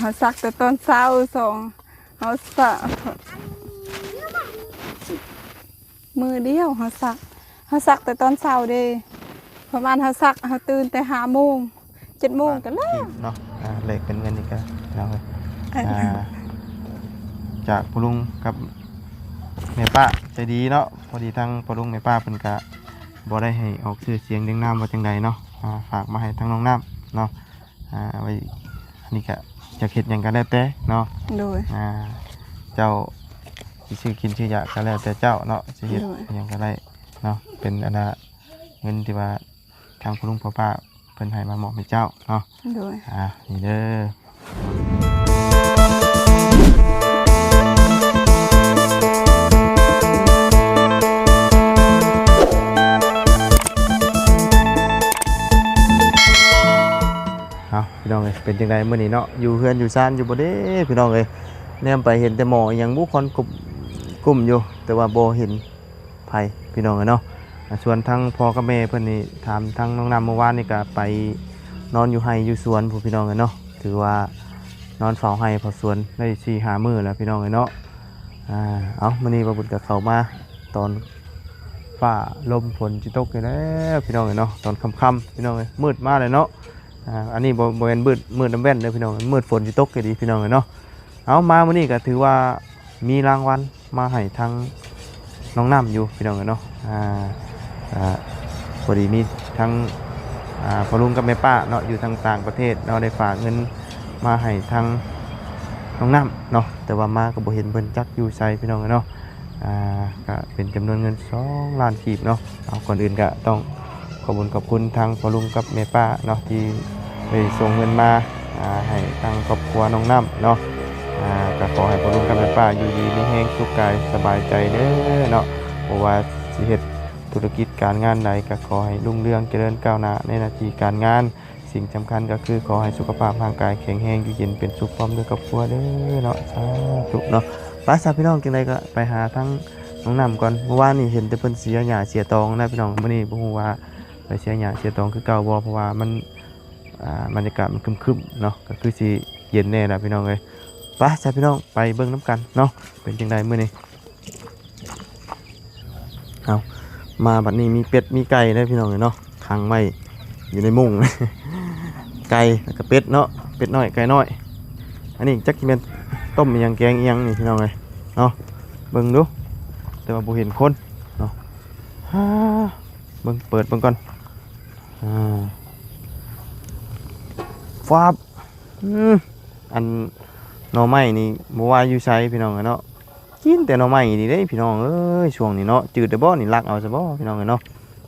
ເຮົາສັກແຕ່ຕອນເຊົ້າ ສອງ ເຮົາສັກ ມື້ດຽວເຮົາສັກ ເຮົາສັກແຕ່ຕອນເຊົ້າເດ້ ປະມານເຮົາສັກ ເຮົາຕື່ນແຕ່ຫ້າໂມງ ເຈັດໂມງກໍແລ້ວເນາະ. ອ່າ ເລກເປັນເງິນນີ້ກໍເນາະ ອ່າ ຈາກພໍ່ລຸງກັບແມ່ປ້າໃຈດີເນາະ. ພໍດີທາງພໍ່ລຸງແມ່ປ້າເພິ່ນກະບໍ່ໄດ້ໃຫ້ອອກຊື່ສຽງເລື່ອງນາມວ່າຈັ່ງໃດເນາະ ອ່າ ຝາກມາໃຫ້ທາງນ້ອງນ້ຳເນາະ. ອ່າ ໄວ້ ອັນນີ້ກະຈະເຮັດຫຍັງກໍແລ້ວແຕ່ເນາະ. ໂດຍ ອ່າ ເຈົ້າຊິຊື້ກິນຊື້ຢາກໍແລ້ວແຕ່ເຈົ້າເນາະ ຊິເຮັດ ໂດຍ ຫຍັງກໍໄດ້ເນາະ. ເປັນອັນນ່າ ເງິນທີ່ວ່າທາງພໍ່ລຸງພໍ່ປ້າເພິ່ນໃຫ້ມາມອບໃຫ້ເຈົ້າເນາະ. ໂດຍ ອ່າ ນີ້ເດີ. ເອົາ ພີ່ນ້ອງເອີຍ ເປັນຈັ່ງໃດມື້ນີ້ເນາະ ຢູ່ເຮືອນຢູ່ຊານຢູ່ບໍ່ເດ້ ພີ່ນ້ອງເອີຍ? ແນມໄປເຫັນແຕ່ໝໍ້ອີ່ຫຍັງບຸ ຄວັນກຸບກຸ້ມຢູ່ ແຕ່ວ່າບໍ່ເຫັນ ໄຜພີ່ນ້ອງເອີຍເນາະ. ອ່າ ສ່ວນທາງພໍ່ກັບແມ່ເພິ່ນນີ້ ຖາມທາງນ້ອງນ້ຳ ເມື່ອວານນີ້ກະໄປນອນຢູ່ໄຮ່ຢູ່ສວນພຸ້ນ ພີ່ນ້ອງເອີຍເນາະ. ຖືວ່ານອນເຝົ້າໄຮ່ເຝົ້າສວນໄດ້ສີ່ຫ້າມື້ແລ້ວ ພີ່ນ້ອງເອີຍເນາະ. ອ່າ ເອົາ ມື້ນີ້ບ່າວບຸນກະເຂົ້າມາຕອນຟ້າລົມຝົນຊິຕົກນີ້ແລ້ວ ພີ່ນ້ອງເອີຍເນາະ. ຕອນຄ່ຳໆ ພີ່ນ້ອງເອີຍ ມືດມາແລ້ວເນາະ. ອ່າ ອັນນີ້ບໍ່ ບໍ່ແມ່ນມືດ ມືດນຳແວ່ນເດີ ພີ່ນ້ອງ ມືດຝົນຊິຕົກຢູ່ດີ ພີ່ນ້ອງເອີຍເນາະ. ເອົາ ມາມື້ນີ້ກໍຖືວ່າມີລາງວັນມາໃຫ້ທາງນ້ອງນ້ຳຢູ່ ພີ່ນ້ອງເອີຍເນາະ. ອ່າ ອ່າ ພໍດີມີທາງ ອ່າ ພໍ່ລຸງກັບແມ່ປ້າເນາະ ຢູ່ທາງຕ່າງປະເທດເນາະ ໄດ້ຝາກເງິນມາໃຫ້ທາງນ້ອງນ້ຳເນາະ ແຕ່ວ່າມາກໍບໍ່ເຫັນເພິ່ນຈັກຢູ່ໃສ ພີ່ນ້ອງເອີຍເນາະ. ອ່າ ກະເປັນຈຳນວນເງິນສອງລ້ານກີບເນາະ. ເອົາ ກ່ອນອື່ນກະຕ້ອງຂອບຄຸນ ຂອບຄຸນທາງພໍ່ລຸງກັບແມ່ປ້າເນາະ ທີ່ໄດ້ສົ່ງເງິນມາ ອ່າ ໃຫ້ທາງຄອບຄົວນ້ອງນ້ຳເນາະ. ອ່າ ກະຂໍໃຫ້ພໍ່ລຸງກັບແມ່ປ້າຢູ່ດີມີແຮງ ສຸກກາຍສະບາຍໃຈເດີເນາະ. ບໍ່ວ່າຊິເຮັດທຸລະກິດການງານໃດ ກະຂໍໃຫ້ຮຸ່ງເຮືອງຈະເລີນກ້າວໜ້າໃນໜ້າທີ່ການງານ. ສິ່ງສຳຄັນກໍຄືຂໍໃຫ້ສຸຂະພາບຮ່າງກາຍແຂງແຮງ ຢູ່ເຢັນເປັນສຸກພ້ອມດ້ວຍຄອບຄົວເດີເນາະ ສາທຸເນາະ. ໄປຊະພີ່ນ້ອງ ຈັ່ງໃດກໍໄປຫາທາງນ້ອງນ້ຳກ່ອນ. ເມື່ອວານນີ້ເຫັນແຕ່ເພິ່ນເສຍຫຍ້າເສຍຕອງນະພີ່ນ້ອງ ມື້ນີ້ບໍ່ຮູ້ວ່າໄປເສຍຫຍ້າເສຍຕອງຄືເກົ່າບໍ່ ເພາະວ່າມັນ ອ່າ ບັນຍາກາດມັນຄຶ້ມໆເນາະ ກໍຄືຊິເຢັນແດ່ລະພີ່ນ້ອງເອີຍ. ໄປຊະພີ່ນ້ອງ ໄປເບິ່ງນຳກັນເນາະ ເປັນຈັ່ງໃດມື້ນີ້. ເອົາ ມາບັດນີ້ມີເປັດມີໄກ່ເດີພີ່ນ້ອງເອີຍເນາະ ຂັງໄວ້ຢູ່ໃນມຸ້ງ ໄກ່ແລ້ວກໍເປັດເນາະ ເປັດນ້ອຍໄກ່ນ້ອຍ. ອັນນີ້ຈັກຊິແມ່ນຕົ້ມອີ່ຫຍັງແກງອີ່ຫຍັງນີ້ພີ່ນ້ອງເອີຍເນາະ ເບິ່ງດູ. ແຕ່ວ່າບໍ່ເຫັນຄົນເນາະ. ຫາ ເບິ່ງ ເປີດເບິ່ງກ່ອນ. ອ່າ ຟາບ ອືມ ອັນໜໍ່ໄມ້ນີ້ບໍ່ວ່າຢູ່ໃສພີ່ນ້ອງເອີຍເນາະ ກິນແຕ່ໜໍ່ໄມ້ນີ້ເດ້ພີ່ນ້ອງເອີຍ. ຊ່ວງນີ້ເນາະ ຈືດແລ້ວບໍ່ນີ້ ລັກເອົາຊະບໍ່ພີ່ນ້ອງເອີຍເນາະ.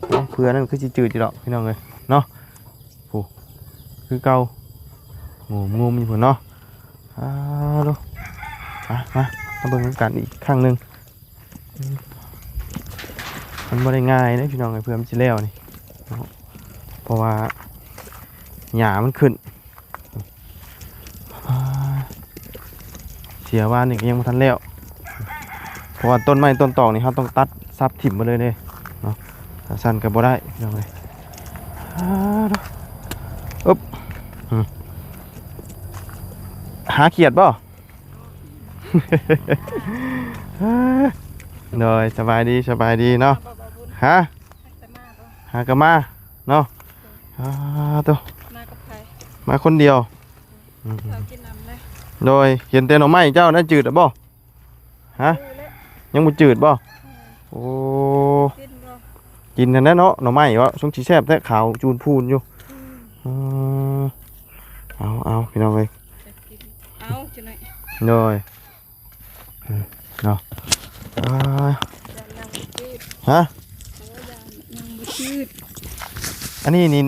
ເອົາ ເພື່ອນັ້ນຄືຊິຈືດຢູ່ດອກພີ່ນ້ອງເອີຍເນາະ. ຜູ້ ຄືເກົ່າ ງຸມໆຢູ່ພຸ້ນເນາະ. ອ້າໂທ້ ມາ ມາ ມາເບິ່ງນຳກັນອີກຄັ້ງໜຶ່ງ. ມັນບໍ່ໄດ້ງ່າຍເດ້ພີ່ນ້ອງເອີຍ ເພື່ອມັນຊິແລ້ວນີ້ເນາະ ເພາະວ່າຫຍ້າມັນຂຶ້ນ. ເສຍວານນີ້ກໍຍັງບໍ່ທັນແລ້ວ ເພາະວ່າຕົ້ນໄມ້ຕົ້ນຕອກນີ້ເຮົາຕ້ອງຕັດສັບຖິ້ມໝົດເລີຍເດ້ເນາະ ຖ້າຊັ້ນກໍບໍ່ໄດ້ພີ່ນ້ອງເອີຍ. ອຶບ ຫາຂຽດບໍ່? ໂດຍ ສະບາຍດີ ສະບາຍດີເນາະ. ຮະ ຫາກໍມາເນາະ. ອາໂທ້ ມາກັບໃຜ? ມາຄົນດຽວ. ອືມ ເຂົາກິນນ້ຳເດ້. ໂດຍ ເຫັນແຕ່ໜໍ່ໄມ້ເຈົ້ານັ້ນຈືດແລ້ວບໍ່? ຮະ ຍັງບໍ່ຈືດບໍ່? ອືມ ໂອ້ ກິນບໍ່? ກິນຫັ້ນແຫຼະເນາະ ໜໍ່ໄມ້ວະ ສົງຊິແຊບແທ້ ຂາວຈູນພູນຢູ່. ອືມ ອືມ ເອົາ ເອົາ ພີ່ນ້ອງເອີຍ ເອົາ ໂດຍ ອືມ ເນາະ. ອາ ຮະ ຍັງບໍ່ຈືດ ອັນນີ້ນີ້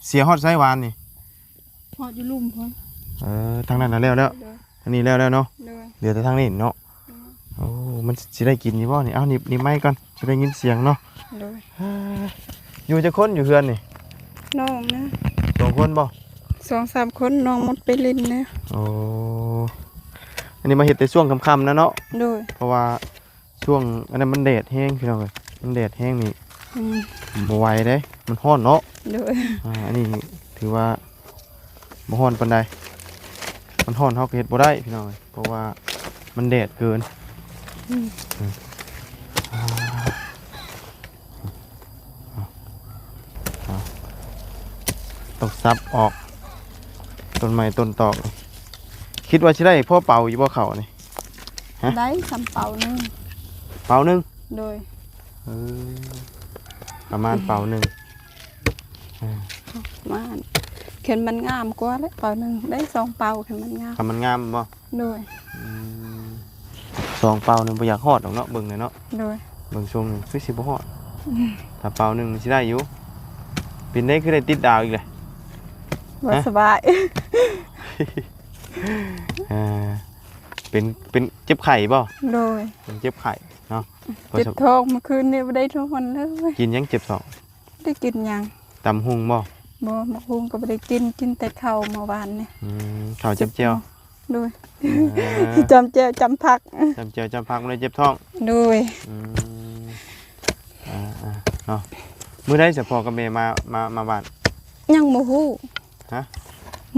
ເສຍຮອດໃສວານນີ້? ຮອດຢູ່ລຸ່ມພຸ້ນ. ເອີ ທາງນັ້ນນະແລ້ວແລ້ວ ໂດຍ ອັນນີ້ແລ້ວແລ້ວເນາະ. ໂດຍ ເຫຼືອແຕ່ທາງນີ້ເນາະ. ໂດຍ ໂອ້ ມັນຊິໄດ້ກິນຢູ່ບໍ່ນີ້? ເອົາ ໜີບ ໜີບໄມ້ກ່ອນ ຊິໄດ້ຍິນສຽງເນາະ. ໂດຍ ຢູ່ຈັກຄົນຢູ່ເຮືອນນີ້? ນ້ອງນະ ສອງຄົນບໍ່? ສອງສາມຄົນ ນ້ອງໝົດໄປຫຼິ້ນແລ້ວ. ໂອ້ ອັນນີ້ມາເຮັດແຕ່ຊ່ວງຄ່ຳໆນະເນາະ. ໂດຍ ເພາະວ່າ ຊ່ວງອັນນັ້ນມັນແດດແຮງພີ່ນ້ອງເອີຍ ມັນແດດແຮງນີ້ ອືມ ບໍ່ໄຫວເດ້ ມັນຮ້ອນເນາະ. ໂດຍ ອ່າ ອັນນີ້ຖືວ່າ ບໍ່ຮ້ອນປານໃດ. ມັນຮ້ອນເຮົາກໍເຮັດບໍ່ໄດ້ພີ່ນ້ອງເອີຍ ເພາະວ່າມັນແດດເກີນ. ອືມ ເອົາ ເອົາ ຕ້ອງສັບອອກ ຕົ້ນໄມ້ຕົ້ນຕອກ. ຄິດວ່າຊິໄດ້ພໍເປົ່າຢູ່ບໍ່ເຂົ້ານີ້? ຮະ? ໄດ້ສ່ຳເປົາໜຶ່ງ. ເປົາໜຶ່ງ? ໂດຍ. ເອີ ປະມານເປົາໜຶ່ງ. ເອີ ປະມານ ຄັນມັນງາມກວ່າແຫຼະ ເປົາໜຶ່ງໄດ້ສອງເປົາ ຄັນມັນງາມ. ຄັນມັນງາມບໍ່? ໂດຍ. ອືມ ສອງເປົານີ້ບໍ່ຢາກຮອດດອກເນາະ ເບິ່ງແລ້ວເນາະ. ໂດຍ. ເບິ່ງຊົງນີ້ຄືຊິບໍ່ຮອດ. ອືມ ຖ້າເປົາໜຶ່ງຊິໄດ້ຢູ່. ເປັນໄດ ຄືໄດ້ຕິດດາວອີກແຫຼະ? ບໍ່ ຮະ? ສະບາຍ. ເອີ ເປັນ ເປັນເຈັບໄຂ້ບໍ່? ໂດຍ. ເປັນເຈັບໄຂ້ເນາະ. ເຈັບທ້ອງ ເມື່ອຄືນນີ້ບໍ່ໄດ້ນອນເລີຍ. ກິນຫຍັງເຈັບທ້ອງ? ບໍ່ໄດ້ກິນຫຍັງ. ຕຳຫຸ່ງບໍ່? ບໍ່ ໝາກຫຸ່ງກໍບໍ່ໄດ້ກິນ ກິນແຕ່ເຂົ້າເມື່ອວານນີ້. ອືມ ເຂົ້າຈ້ຳແຈ່ວ. ໂດຍ. ເອີ ຈ້ຳແຈ່ວຈ້ຳຜັກ. ຈ້ຳແຈ່ວຈ້ຳຜັກ ບໍ່ໄດ້ເຈັບທ້ອງ. ໂດຍ. ອືມ ອ່າໆ ເນາະ. ມື້ໃດສະພໍ່ກັບແມ່ມາ ມາ ມາບ້ານ? ຍັງບໍ່ຮູ້. ຮະ?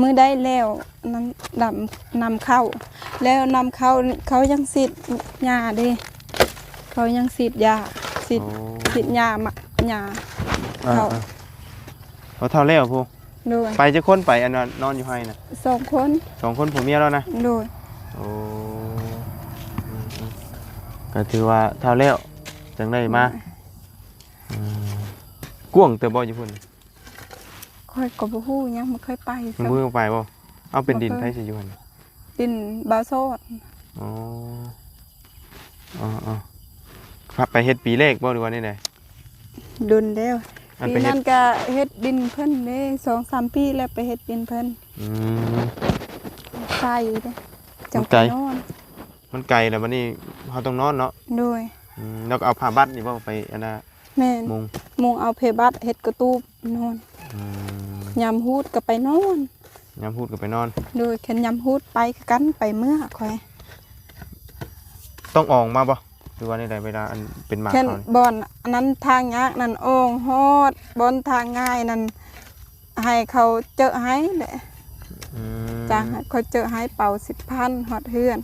ມື້ໃດແລ້ວ ນັ້ນ ດຳ ນຳເຂົ້າ ແລ້ວນຳເຂົ້າ ເຂົາຍັງສີດຢາເດ້ ເຂົາຍັງສີດຢາ ສີດ ໂອ້ ສີດຢາ ມະ ຢາ ອ່າ ເຂົ້າ. ອ່າ ບໍ່ເທົ່າແລ້ວພຸ້ນ. ໂດຍ. ໄປຈັກຄົນ? ໄປ ອັນນັ້ນ ນອນຢູ່ໄຮ່ນະ ສອງຄົນ. ສອງຄົນ ຜົວເມຍລາວນະ? ໂດຍ. ໂອ້ ອືມໆ ກໍຖືວ່າເທົ່າແລ້ວ ຈັ່ງໄດ້ມາ. ໂດຍ. ອືມ ກວ້າງເຕີບບໍ່ຢູ່ພຸ້ນ? ຂ້ອຍກໍບໍ່ຮູ້ ຍັງບໍ່ເຄີຍໄປ. ຍັງບໍ່ເຄີຍໄປບໍ່? ເອົາ ເປັນດິນໃຜຊິຢູ່ຫັ້ນ? ດິນບ່າວສອດ. ອໍ ອໍໆ ໄປເຮັດປີແລກບໍ່ ຫຼືວ່າແນວໃດ? ດົນແລ້ວ. ອັນ ປີ ໄປເຮັດ ນັ້ນກະເຮັດດິນເພິ່ນເດ້ ສອງສາມປີແລ້ວໄປເຮັດດິນເພິ່ນ. ອືມ ໄກເດ້ ຈັ່ງໄປນອນ. ມັນໄກແລ້ວ ບັດນີ້ເຮົາຕ້ອງນອນເນາະ. ໂດຍ. ອືມ ແລ້ວກໍເອົາຜ້າບັດນີ້ບໍ່ໄປ ອັນນ່າ ແມ່ນ ມຸງ ມຸງເອົາເພບັດເຮັດກະຕູບນອນ. ອືມ ຍາມຮູດກໍໄປນອນ. ຍາມຮູດກໍໄປນອນ. ໂດຍ. ຄັນຍາມຮູດໄປຄືກັນ ໄປເມືອຂ້ອຍ. ຕ້ອງອອງມາບໍ່ ຫຼືວ່າແນວໃດ ເວລາອັນເປັນໝາກເຂົານີ້? ບ່ອນອັນນັ້ນທາງຍາກນັ້ນ ອອງຮອດ ບ່ອນທາງງ່າຍນັ້ນ ໃຫ້ເຂົາເຈີະໃຫ້ແຫຼະ. ອືມ ຈ້າງໃຫ້ເຂົາເຈີະໃຫ້ ເປົາສິບພັນ ຮອດເຮືອນ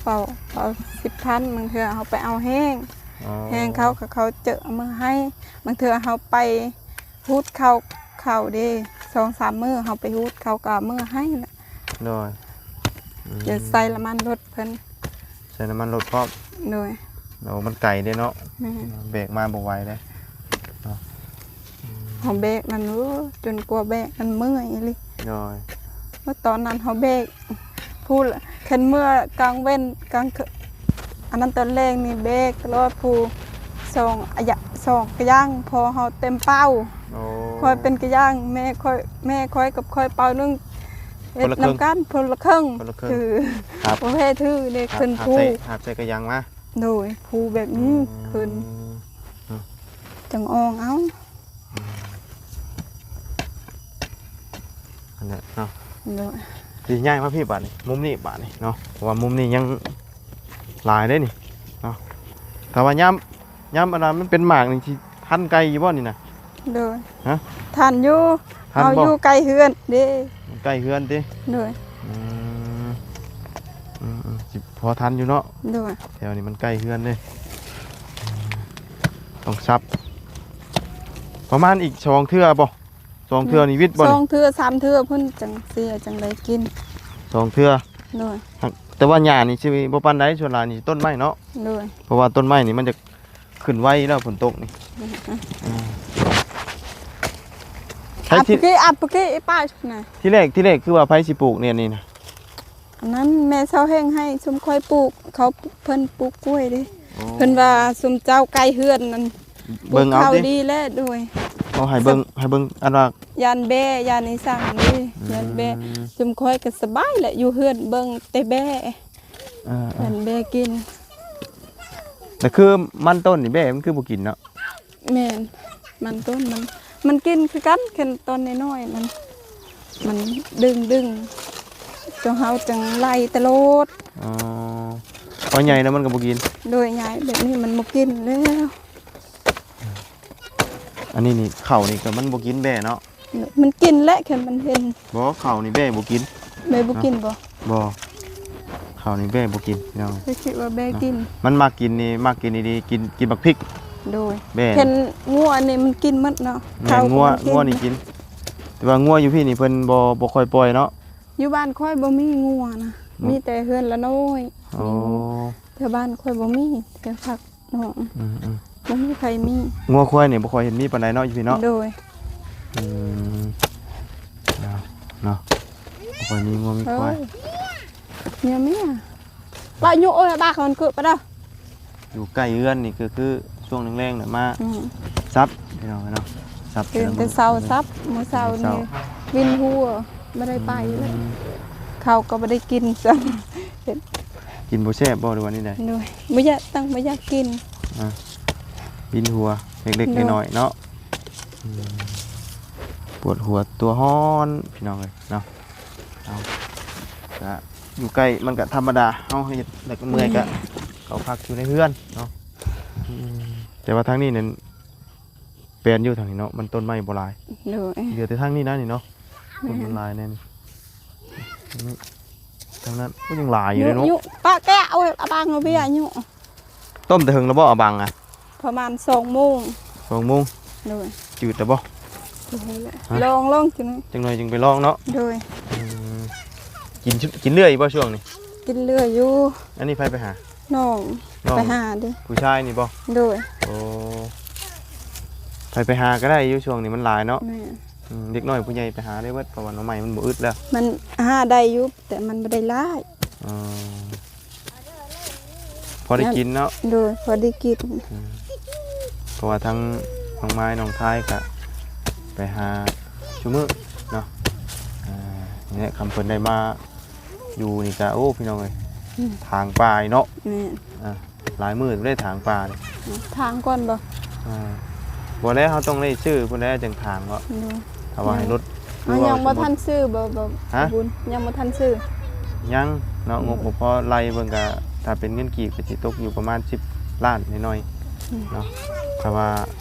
ເປົາ ເປົາສິບພັນ. ບາງເທື່ອເຮົາໄປເອົາແຫ້ງ ອໍ ແຫ້ງເຂົາ ເຂົາ ເຂົາເຈີະເອົາມາໃຫ້. ບາງເທື່ອເຮົາໄປຮູດເຂົ້າ ເຂົ້າເດ້ ສອງສາມມື້ ເຮົາໄປຮູດ ເຂົາກໍເອົາມາໃຫ້ແຫຼະ. ໂດຍ. ອືມ ຈະໃສ່ນ້ຳມັນລົດເພິ່ນ. ໃສ່ນ້ຳມັນລົດພ້ອມ. ໂດຍ. ໂອ້ ມັນໄກເດ້ເນາະ. ແມ່ນ. ແບກມາບໍ່ໄຫວເດ້ເນາະ. ເຮົາແບກນັ້ນ ໂອ້ ຈົນກວ່າແບກນັ້ນເມື່ອຍອີ່ຫຼີ. ໂດຍ. ເມື່ອຕອນນັ້ນເຮົາແບກ ຜູ້ ຄັນເມື່ອກາງເວັນ ກາງຄື ອັນນັ້ນຕອນແລງນີ້ແບກຕະຫຼອດ ຜູ້ ສອງອາຍະ ສອງກະຢ່າງ ພໍເຮົາເຕັມເປົາ. ໂອ້ ຂ້ອຍເປັນກະຢ່າງ ແມ່ຂ້ອຍ ແມ່ຂ້ອຍກັບຂ້ອຍເປົາໜຶ່ງ ເຮັດນຳກັນ ຄົນລະເຄິ່ງ ຄົນລະເຄິ່ງ ຄື ຄັບ ບໍ່ແພ້ຖືເດ້ ຂຶ້ນພູ ຫາບໃສ່ກະຢ່າງມາ. ໂດຍ. ພູແບບນີ້ ອືມ ຂຶ້ນ ຈັ່ງອອງເອົາ. ອືມ ອັນນັ້ນເນາະ. ໂດຍ. ຊິຍ້າຍມາພີ້ບາດນີ້ ມຸມນີ້ບາດນີ້ເນາະ ເພາະວ່າມຸມນີ້ຍັງຫຼາຍເດ້ນີ້ເນາະ. ຖ້າວ່າຍາມ ຍາມອັນນັ້ນມັນເປັນໝາກນີ້ ຊິທັນໄກ່ຢູ່ບໍ່ນີ້ນະ? ໂດຍ. ຮະ? ທັນຢູ່. ທັນບໍ່? ເຮົາຢູ່ໃກ້ເຮືອນເດ້. ໃກ້ເຮືອນຕິ? ໂດຍ. ອືມ ອືມໆ ຊິພໍທັນຢູ່ເນາະ. ໂດຍ. ແຖວນີ້ມັນໃກ້ເຮືອນເດ້. ອືມ ຕ້ອງສັບ ປະມານອີກສອງເທື່ອບໍ່? ສອງເທື່ອນີ້ວິດບໍ່ນີ້? ສອງເທື່ອ ສາມເທື່ອພຸ້ນ ຈັ່ງເສຍ ຈັ່ງໄດ້ກິນ ສອງເທື່ອ. ໂດຍ. ແຕ່ວ່າຫຍ້ານີ້ຊິບໍ່ປານໃດ ສ່ວນຫຼາຍນີ້ຕົ້ນໄມ້ເນາະ. ໂດຍ. ເພາະວ່າຕົ້ນໄມ້ນີ້ມັນຈະຂຶ້ນໄວແລ້ວ ຝົນຕົກນີ້. ອືມ ໃຜ ອັບ ທີ່ ເກ ອັບ ເກ ໄອ້ປ້ານະ. ທີແລກ ທີແລກຄືວ່າໃຜຊິປູກແນວນີ້ນະ? ອັນນັ້ນແມ່ຊາວແຮ່ງໃຫ້ຊຸມຂ້ອຍປູກ ເຂົາ ເພິ່ນປູກກ້ວຍເດ້. ໂອ້ ເພິ່ນວ່າຊຸມເຈົ້າໃກ້ເຮືອນນັ້ນ ເບິ່ງເອົາຕິ ປູກເຂົ້າດີແລ້ວ. ໂດຍ. ເອົາໃຫ້ເບິ່ງ ໃຫ້ເບິ່ງອັນວ່າ ຢ້ານແບ້ ຢ້ານອີສັງເດ້. ອືມ ຢ້ານແບ້ ຊຸມຂ້ອຍກໍສະບາຍແຫຼະ ຢູ່ເຮືອນເບິ່ງແຕ່ແບ້. ເອີໆ ຢ້ານແບ້ກິນ. ແຕ່ຄືມັນຕົ້ນນີ້ແບ້ມັນຄືບໍ່ກິນເນາະ? ແມ່ນ ມັນຕົ້ນມັນ ມັນກິນຄືກັນ ແຄ່ຕອນນ້ອຍໆນັ້ນ ມັນດຶງໆ ເຈົ້າເຮົາຈັ່ງໄລ່ຕະຫຼອດ. ອໍ ພໍໃຫຍ່ແລ້ວມັນກໍບໍ່ກິນ. ໂດຍ ໃຫຍ່ແບບນີ້ມັນບໍ່ກິນແລ້ວ. ອັນນີ້ນີ້ ເຂົ້ານີ້ກໍມັນບໍ່ກິນແບ້ເນາະ. ມັນກິນແຫຼະ ຄັນມັນເຫັນ. ບໍ່ ເຂົ້ານີ້ແບ້ບໍ່ກິນ. ແບ້ບໍ່ກິນບໍ່? ບໍ່ ເຂົ້ານີ້ແບ້ບໍ່ກິນ ພີ່ນ້ອງ. ຂ້ອຍຄິດວ່າແບ້ກິນ. ມັນມັກກິນນີ້ ມັກກິນດີໆ ກິນ ກິນບັກພິກ. ໂດຍ ແບ້ ຄັນງົວນີ້ມັນກິນໝົດເນາະ. ແມ່ນ ງົວ ງົວນີ້ກິນ ແຕ່ວ່າງົວຢູ່ພີ້ນີ້ເພິ່ນບໍ່ ບໍ່ຄ່ອຍປ່ອຍເນາະ. ຢູ່ບ້ານຂ້ອຍບໍ່ມີງົວນະ ອືມ ມີແຕ່ເຮືອນລະນ້ອຍ. ອໍ ແຖວບ້ານຂ້ອຍບໍ່ມີ ແຖວພັກນ້ອງ. ອືມໆ ບໍ່ມີໃຜມີ. ງົວຄວາຍນີ້ບໍ່ຄ່ອຍເຫັນມີປານໃດເນາະ ຢູ່ພີ້ເນາະ. ໂດຍ ອືມ ເນາະ ເນາະ ບໍ່ຄ່ອຍມີງົວມີຄວາຍ. ເອີ ເມຍ ເມຍ ປະຍຸ ເອີຍ ບາກມັນຄືປະເດີ. ຢູ່ໃກ້ເຮືອນນີ້ຄື ຄືຊ່ວງແລງໆ ນະ ມາ ອືມ ສັບ ພີ່ນ້ອງເນາະ. ສັບ ຕື່ນແຕ່ເຊົ້າສັບ ມື້ເຊົ້ານີ້ ວິນຫົວ ບໍ່ໄດ້ໄປເລີຍ. ອືມ ເຂົ້າກໍບໍ່ໄດ້ກິນຊ້ຳ. ກິນບໍ່ແຊບບໍ່ ຫຼືວ່າແນວໃດ? ໂດຍ ບໍ່ຢາກ ຕັ້ງ ບໍ່ຢາກກິນ. ອ່າ ວິນຫົວເລັກໆ ໂດຍ ນ້ອຍໆ ເນາະ. ອືມ ປວດຫົວຕົວຮ້ອນ ພີ່ນ້ອງເອີຍເນາະ. ເອົາ ກະຢູ່ໃກ້ມັນກະທຳມະດາ ເຮົາເຮັດແລ້ວກະເມື່ອຍ ອືມ ກະເຂົ້າພັກຢູ່ໃນເຮືອນເນາະ. ອືມ ແຕ່ວ່າທາງນີ້ນັ້ນແປນຢູ່ ທາງນີ້ເນາະ ມັນຕົ້ນໄມ້ບໍ່ຫຼາຍ. ໂດຍ ເຫຼືອແຕ່ທາງນີ້ນະນີ້ເນາະ. ແມ່ນ ຕົ້ນມັນຫຼາຍແນ່ນີ້ ທາງນັ້ນກໍຍັງຫຼາຍຢູ່ເດ້ເນາະ. ປະແກະ ເອົາ ເອົາບັງ ເອົາເບຍ ອືມ ຍຸ ຕົ້ມແຕ່ເຫິງແລ້ວບໍ່ ເອົາບັງອະ? ປະມານສອງໂມງ. ສອງໂມງ. ໂດຍ ຈືດແລ້ວບໍ່? ລອງ ລອງຈັ່ງໜ້ອຍ ຈັ່ງໜ້ອຍຈຶ່ງໄປລອງເນາະ. ໂດຍ ອືມ ກິນ ກິນເລື້ອຍຢູ່ບໍ່ຊ່ວງນີ້? ກິນເລື້ອຍຢູ່. ອັນນີ້ໃຜໄປຫາ? ນ້ອງ ນ້ອງ ໄປຫາເດ້. ຜູ້ຊາຍນີ້ບໍ່? ໂດຍ ໂອ້ ໃຜໄປຫາກໍໄດ້ຢູ່ ຊ່ວງນີ້ມັນຫຼາຍເນາະ. ແມ່ນ ອືມ ເດັກນ້ອຍຜູ້ໃຫຍ່ໄປຫາໄດ້ເບິດ ເພາະວ່າໜໍ່ໄມ້ມັນບໍ່ອຶດແລ້ວ. ມັນຫາໄດ້ຢູ່ ແຕ່ມັນບໍ່ໄດ້ຫຼາຍ. ອໍ ພໍໄດ້ກິນເນາະ. ໂດຍ ພໍໄດ້ກິນ. ອືມ ເພາະວ່າທັງນ້ອງມາຍນ້ອງທາຍກະໄປຫາຊຸມື້ເນາະ. ອ່າ ນີ້ແຫຼະ ຄຳເພິ່ນໄດ້ມາຢູ່ນີ້ກະ ໂອ້ ພີ່ນ້ອງເອີຍ ອືມ ຖາງປ່າເນາະ. ແມ່ນ ອ່າ ຫຼາຍມື້ບໍ່ໄດ້ຖາງປ່ານີ້. ຖາງກ່ອນບໍ່? ອ່າ ບໍ່ແລ້ວ ເຮົາຕ້ອງໄດ້ຊື້ພຸ້ນແຫຼະ ຈັ່ງຖາງເນາະ. ໂດຍ ຖ້າວ່າໃຫ້ລົດ ເຮົາຍັງບໍ່ທັນຊື້ບໍ່ ບໍ່ ຮະ? ບຸນ ຍັງບໍ່ທັນຊື້. ຍັງເນາະ ອືມ ງົບບໍ່ພໍ ໄລ່ເບິ່ງກະ ຖ້າເປັນເງິນກີບກະຊິຕົກຢູ່ປະມານສິບລ້ານໜ້ອຍໆ ອືມ ເນາະ. ຖ້າວ່າ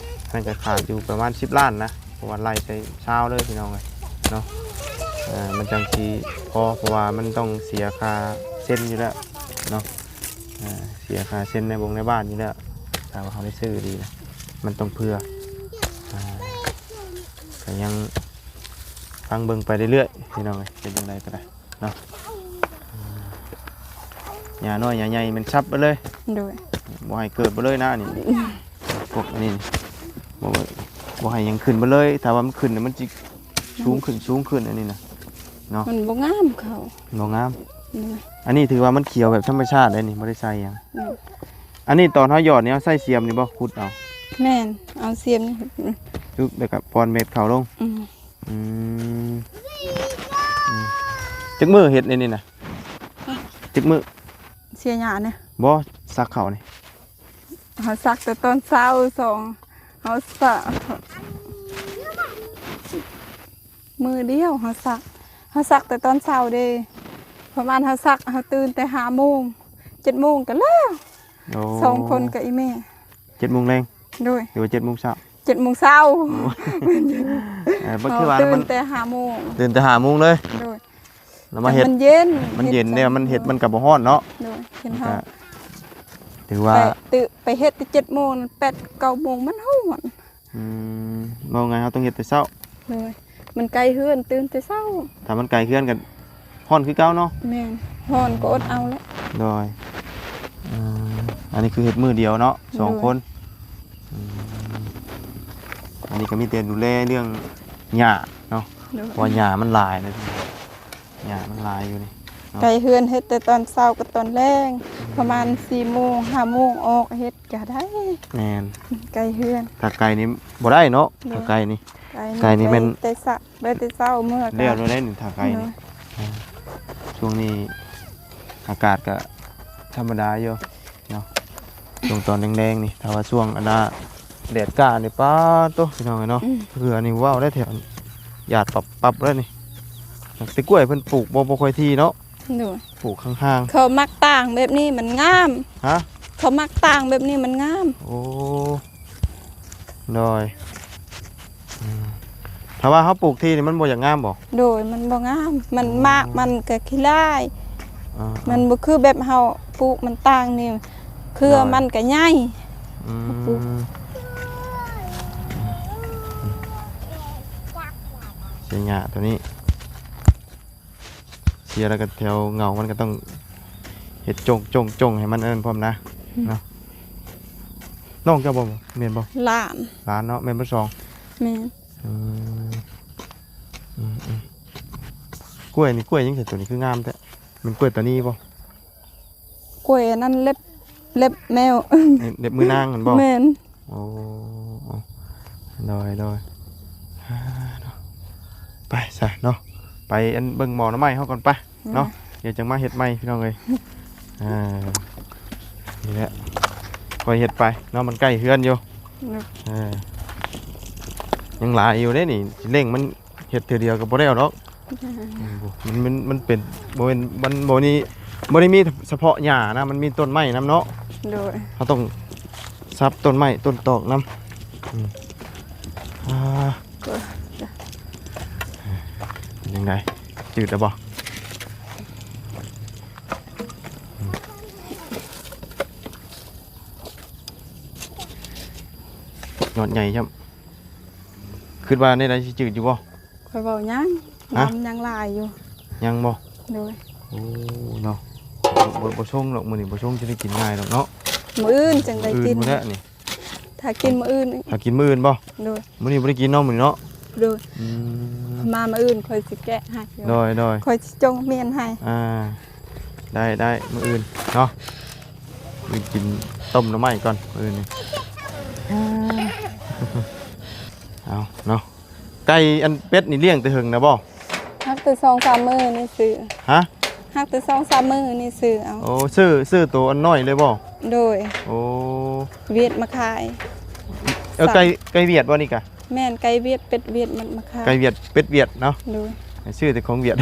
ນັ້ນກະຂາດຢູ່ປະມານສິບລ້ານນະ ເພາະວ່າໄລ່ໃສ່ຊາວເລີຍ ພີ່ນ້ອງເອີຍເນາະ. ອ່າ ມັນຈັ່ງຊິພໍ ເພາະວ່າມັນຕ້ອງເສຍຄ່າເຊັນຢູ່ແລ້ວເນາະ. ອ່າ ເສຍຄ່າເຊັນໃນບົງໃນບ້ານຢູ່ແລ້ວ ຖ້າວ່າເຮົາໄດ້ຊື້ດີນະ ມັນຕ້ອງເຜື່ອ. ອ່າ ກະຍັງຟັງເບິ່ງໄປເລື້ອຍໆ ພີ່ນ້ອງເອີຍ ເປັນຈັ່ງໃດກໍໄດ້ເນາະ. ຫຍ້ານ້ອຍຫຍ້າໃຫຍ່ແມ່ນສັບໄປເລີຍ. ໂດຍ ບໍ່ໃຫ້ເກີດໄປເລີຍນະນີ້. ພວກອັນນີ້ ບໍ່ ບໍ່ໃຫ້ຫຍັງຂຶ້ນໄປເລີຍ ຖ້າວ່າມັນຂຶ້ນນະ ມັນຊິສູງຂຶ້ນ ສູງຂຶ້ນ ອັນນີ້ນະເນາະ. ມັນບໍ່ງາມເຂົ້າ ບໍ່ງາມ. ໂດຍ ອັນນີ້ຖືວ່າມັນຂຽວແບບທຳມະຊາດເດ້ນີ້ ບໍ່ໄດ້ໃສ່ຫຍັງ. ໂດຍ ອັນນີ້ຕອນເຮົາຫຍອດນີ້ ເຮົາໃຊ້ສຽມນີ້ບໍ່ ຂຸດເອົາ? ແມ່ນ ເອົາສຽມນີ້ ປຶບ ແລ້ວກໍປ່ອນເມັດເຂົ້າລົງ. ອືມ ອືມ ອືມ ຈັກມື້ເຮັດອັນນີ້ນະ? ຮະ? ຈັກມື້? ເສຍຫຍ້ານີ້? ບໍ່ ສັກເຂົ້ານີ້ ເຮົາສັກແຕ່ຕອນເຊົ້າ ສອງ ເຮົາສັກ ມື້ດຽວເຮົາສັກ ເຮົາສັກແຕ່ຕອນເຊົ້າເດ້. ປະມານເຮົາສັກ ເຮົາຕື່ນແຕ່ຫ້າໂມງ ເຈັດໂມງກໍແລ້ວ. ໂອ້ ສອງຄົນກັບອີ່ແມ່. ເຈັດໂມງແລງ? ໂດຍ ຫຼືວ່າເຈັດໂມງເຊົ້າ? ເຈັດໂມງເຊົ້າ. ໂອ້ ເອີ ບໍ່ຄືວ່າ ຕື່ນແຕ່ຫ້າໂມງ ຕື່ນແຕ່ຫ້າໂມງເລີຍ. ໂດຍ ແລ້ວມາເຮັດ ມັນເຢັນ ມັນເຢັນເດ້ ມັນເຮັດ ມັນກໍບໍ່ຮ້ອນເນາະ. ໂດຍ ເຫັນເຮົາ ຖືວ່າ ໄປເຮັດແຕ່ເຈັດໂມງ ແປດເກົ້າໂມງມັນຮ້ອນ. ອືມ ເວົ້າງ່າຍເຮົາຕ້ອງເຮັດແຕ່ເຊົ້າ. ໂດຍ ມັນໄກເຮືອນ ຕື່ນແຕ່ເຊົ້າ. ຖ້າມັນໄກເຮືອນກໍຮ້ອນຄືເກົ່າເນາະ. ແມ່ນ ຮ້ອນກໍອົດເອົາແຫຼະ. ໂດຍ ເອີ ອັນນີ້ຄືເຮັດມື້ດຽວເນາະ ສອງຄົນ. ໂດຍ ອືມ ອັນນີ້ກໍມີແຕ່ດູແລເລື່ອງຫຍ້າເນາະ. ໂດຍ ເພາະວ່າຫຍ້າມັນຫຼາຍນະ ຫຍ້າມັນຫຼາຍຢູ່ນີ້ເນາະ. ໄກເຮືອນເຮັດແຕ່ຕອນເຊົ້າກັບຕອນແລງ ອືມ ປະມານສີ່ໂມງ ຫ້າໂມງອອກເຮັດກໍໄດ້. ແມ່ນ ໄກເຮືອນ ຖ້າໄກນີ້ບໍ່ໄດ້ເນາະ. ໂດຍ ຖ້າໄກນີ້ ໄກນີ້ ໄກນີ້ແມ່ນ ແຕ່ສະ ໄດ້ແຕ່ເຊົ້າເມື່ອ ແລ້ວໄດ້ນີ້ ຖ້າໄກນີ້. ໂດຍ ອ່າ ຊ່ວງນີ້ອາກາດກໍທຳມະດາຢູ່ເນາະ ຊ່ວງຕອນແລງໆນີ້. ຖ້າວ່າຊ່ວງອັນນ່າ ແດດກ້ານີ້ ປາດໂທ້ ພີ່ນ້ອງເອີຍເນາະ. ອືມ ເຮືອນີ້ເວົ້າໄດ້ແຖວ ຢາດປັບໆ ແລ້ວນີ້. ແຕ່ກ້ວຍເພິ່ນປູກບໍ່ ບໍ່ຄ່ອຍຖີ່ເນາະ. ໂດຍ ປູກຫ່າງໆ. ເຂົາມັກຕ່າງແບບນີ້ມັນງາມ. ຮະ? ເຂົາມັກຕ່າງແບບນີ້ມັນງາມ. ໂອ້ ໂດຍ ອືມ ຖ້າວ່າເຮົາປູກທີ່ນີ້ມັນບໍ່ຢາກງາມບໍ່? ໂດຍ ມັນບໍ່ງາມ ມັນ ອໍ ໝາກມັນກໍຂີ້ລ້າຍ ອໍ ມັນບໍ່ຄືແບບເຮົາປູກມັນຕ່າງນີ້ ເຄືອ ໂດຍ ມັນກໍໃຫຍ່ ອືມ ປູກ ເສຍຫຍ້າຕົວນີ້ ເສຍແລ້ວກໍແຖວເຫງົາມັນກໍຕ້ອງເຮັດຈົ່ງໆໆ ໃຫ້ມັນອັນນັ້ນພ້ອມນະ ອືມ ເນາະ. ນ້ອງເຈົ້າບໍ່ ແມ່ນບໍ່? ຫຼານ ຫຼານເນາະ ແມ່ນບໍ່ສອງ? ແມ່ນ ອືມ ອືມໆ ກ້ວຍນີ້ ກ້ວຍຫຍັງ ໂຕນີ້ຄືງາມແທ້? ແມ່ນກ້ວຍຕານີບໍ່? ກ້ວຍອັນນັ້ນເລັບ ເລັບແມວ ເລັບ ເລັບມືນາງຫັ້ນບໍ່? ແມ່ນ ໂອ້ ໂດຍ ໂດຍ ອ່າ ເນາະ ໄປຊະເນາະ ໄປອັນເບິ່ງໝໍ່ໜໍ່ໄມ້ເຮົາກ່ອນ ໄປເນາະ ອືມ ດຽວຈັ່ງມາເຮັດໃໝ່ ພີ່ນ້ອງເອີຍ ອ່າ ນີ້ແຫຼະ ຄ່ອຍເຮັດໄປເນາະ ມັນໃກ້ເຮືອນຢູ່ ເອີ ຍັງຫຼາຍຢູ່ເດ້ນີ້ ຊິເລັ່ງມັນ ເຮັດເທື່ອດຽວກໍບໍ່ແລ້ວດອກ ມັນ ມັນ ມັນເປັນ ບໍ່ແມ່ນ ມັນບໍ່ນີ້ ບໍ່ໄດ້ມີສະເພາະຫຍ້ານະ ມັນມີຕົ້ນໄມ້ນຳເນາະ ໂດຍ ເຮົາຕ້ອງສັບຕົ້ນໄມ້ຕົ້ນຕອກນຳ ອືມ ອ່າ ເປັນຈັ່ງໃດ ຈືດແລ້ວບໍ່? ອືມ ຍອດໃຫຍ່ຊ້ຳ ຄິດວ່າແນວໃດ ຊິຈືດຢູ່ບໍ່? ຂ້ອຍເວົ້າຍັງ ຮະ? ນ້ຳຍັງຫຼາຍຢູ່ ຍັງບໍ່? ໂດຍ ໂອ້ ເນາະ ບໍ່ ບໍ່ຊົງດອກ ມື້ນີ້ບໍ່ຊົງຈະໄດ້ກິນງ່າຍດອກເນາະ ມື້ອື່ນຈັ່ງໄດ້ກິນ ມື້ອື່ນພຸ້ນແຫຼະນີ້ ຖ້າກິນມື້ອື່ນ ຖ້າກິນມື້ອື່ນບໍ່? ໂດຍ ມື້ນີ້ບໍ່ໄດ້ກິນເນາະ ມື້ນີ້ເນາະ ໂດຍ ອືມ ມາມື້ອື່ນຂ້ອຍຊິແກະໃຫ້ ໂດຍ ໂດຍ ຂ້ອຍຊິຈົ່ງມ້ຽນໃຫ້ ອ່າ ໄດ້ ໄດ້ ມື້ອື່ນເນາະ ມື້ອື່ນກິນຕົ້ມໜໍ່ໄມ້ກ່ອນ ມື້ອື່ນນີ້ ອ່າ ເອົາເນາະ. ໄກ່ອັນ ເປັດນີ້ລ້ຽງແຕ່ເຫິງນະບໍ່? ຮັກແຕ່ສອງສາມມື້ນີ້ຊື້ ຮະ? ຮັກແຕ່ສອງສາມມື້ນີ້ຊື້ເອົາ ໂອ້ ຊື້ ຊື້ໂຕອັນນ້ອຍເລີຍບໍ່? ໂດຍ ໂອ້ ຫວຽດມາຂາຍ ເອີ ສາມ ໄກ່ ໄກ່ຫວຽດບໍ່ນີ້ກະ? ແມ່ນ ໄກ່ຫວຽດ ເປັດຫວຽດ ມັນມາຂາຍ ໄກ່ຫວຽດ ເປັດຫວຽດເນາະ ໂດຍ ຊື້ແຕ່ຂອງຫວຽດ